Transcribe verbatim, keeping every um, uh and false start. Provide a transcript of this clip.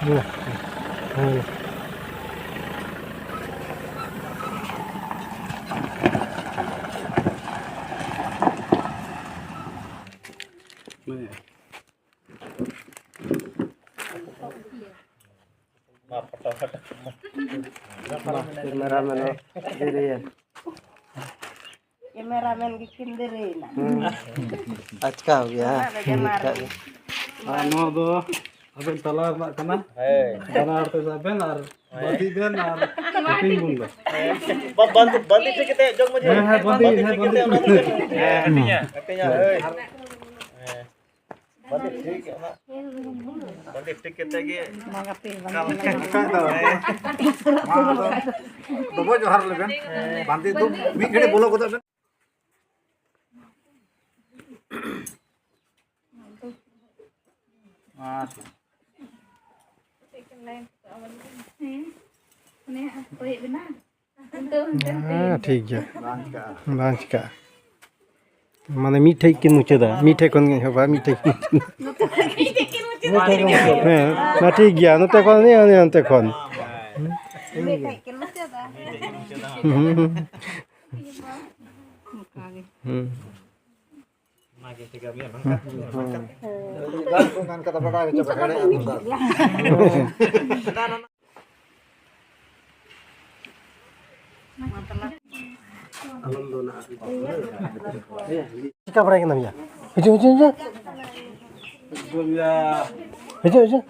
ᱦᱮᱸ᱾ ᱦᱮᱸ᱾ ᱢᱟ, ᱯᱷᱳᱴᱳ, ᱯᱷᱳᱴᱳ᱾ ᱢᱟ, ᱠᱮᱢᱮᱨᱟ ᱢᱮᱱ ᱦᱚᱸ ᱫᱮᱨᱤᱭᱮᱱ᱾ ᱠᱮᱢᱮᱨᱟ ᱢᱮᱱ ᱜᱮ ᱠᱤᱱ ᱫᱮᱨᱤᱭᱮᱱᱟ᱾ ᱦᱩᱸ᱾ ᱟᱪᱠᱟ ᱦᱳ ᱜᱮᱭᱟ, ᱦᱮᱸ? ᱚᱱᱟ ᱫᱚ ᱡᱟᱱᱣᱟᱨ ᱟᱪᱠᱟ ᱜᱮ᱾ ᱜᱮ᱾ ᱟᱨ ᱱᱚᱣᱟ ᱫᱚ ᱟᱵᱮᱱ ᱛᱟᱞᱟ ᱨᱮᱱᱟᱜ ᱠᱟᱱᱟ᱾ ᱦᱮᱸ᱾ ᱵᱟᱱᱟ ᱦᱚᱲ ᱛᱮ ᱥᱟᱵ ᱵᱮᱱ ᱟᱨ ᱦᱮᱸ᱾ ᱵᱟᱸᱫᱤ ᱵᱮᱱ ᱟᱨ ᱦᱟᱹᱴᱤᱧ ᱵᱚᱱ ᱫᱚ᱾ ᱦᱮᱸ, ᱵᱟ-, ᱵᱟᱸᱫᱤ, ᱵᱟᱸᱫᱤ ᱴᱷᱤᱠ ᱠᱟᱛᱮ ᱡᱚᱜᱽ ᱢᱟᱹᱡᱷᱤ᱾ ᱦᱮᱸ, ᱦᱮᱸ, ᱵᱟᱸᱫᱤ, ᱵᱟᱸᱫᱤ ᱦᱮᱸ, ᱴᱷᱤᱠ ᱵᱟᱸᱫᱤ ᱠᱟᱛᱮ ᱚᱱᱟ ᱴᱷᱤᱠ᱾ ᱫᱚ᱾ ᱦᱮᱸ, ᱦᱟᱹᱴᱤᱧᱟ᱾ ᱦᱟᱹᱴᱤᱧᱟ, ᱦᱳᱭ᱾ ᱦᱮᱸ᱾ ᱵᱟᱸᱫᱮ ᱴᱷᱤᱠ ᱚᱱᱟ, ᱵᱟᱸᱫᱮ ᱴᱷᱤᱠ ᱠᱟᱛᱮ ᱜᱮ᱾ ᱵᱟᱠᱷᱟᱡ ᱫᱚ, ᱢᱟ ᱟᱫᱚ ᱰᱚᱵᱚᱜ ᱡᱚᱦᱟᱨ ᱞᱮᱵᱮᱱ᱾ ᱵᱟᱸᱫᱮ ᱫᱚ ᱢᱤᱫ ᱜᱷᱟᱹᱲᱤᱡ ᱵᱚᱞᱚ ᱜᱚᱫᱚᱜ ᱵᱮᱱ᱾ ᱟᱪᱪᱷᱟ᱾ ᱦᱮᱸ, ᱴᱷᱤᱠ ᱜᱮᱭᱟ᱾ ᱵᱟᱝ ᱪᱤᱠᱟᱹᱜᱼᱟ᱾ ᱢᱟᱱᱮ ᱢᱤᱫ ᱴᱷᱮᱡ ᱠᱤᱱ ᱢᱩᱪᱟᱹᱫᱟ, ᱢᱤᱫ ᱴᱷᱮᱡ ᱠᱷᱚᱱ ᱜᱮ ᱮᱦᱚᱵᱟ, ᱢᱤᱫ ᱴᱷᱮᱡ ᱠᱤᱱ ᱢᱩᱪᱟᱹᱫᱟ᱾ ᱦᱮᱸ, ᱢᱟ ᱴᱷᱤᱠ ᱜᱮᱭᱟ, ᱱᱚᱛᱮ ᱠᱷᱚᱱ ᱱᱤᱭᱟᱹ, ᱱᱤᱭᱟᱹ ᱱᱚᱛᱮ ᱠᱷᱚᱱ᱾ ᱦᱩᱸ, ᱦᱩᱸ, ᱦᱩᱸ᱾ ᱦᱩᱸ᱾ ᱚᱱᱟᱜᱮ ᱴᱷᱤᱠᱟ ᱵᱤᱱ ᱵᱟᱝᱠᱷᱟᱱ᱾ ᱦᱩᱸ᱾ ᱵᱟᱝ ᱠᱚ ᱢᱮᱱ ᱠᱟᱫᱟ, ᱵᱟᱰᱟᱭ ᱦᱚᱪᱚ ᱠᱚ ᱦᱮᱲᱮᱜᱼᱟ ᱱᱚᱝᱠᱟ᱾ ᱪᱤᱠᱟ ᱵᱟᱲᱟᱭ ᱠᱟᱱᱟᱢ ᱭᱟ? ᱦᱤᱡᱩᱜ, ᱦᱤᱡᱩᱜ, ᱦᱤᱡᱩᱜ᱾ ᱦᱤᱡᱩᱜ, ᱦᱤᱡᱩᱜ᱾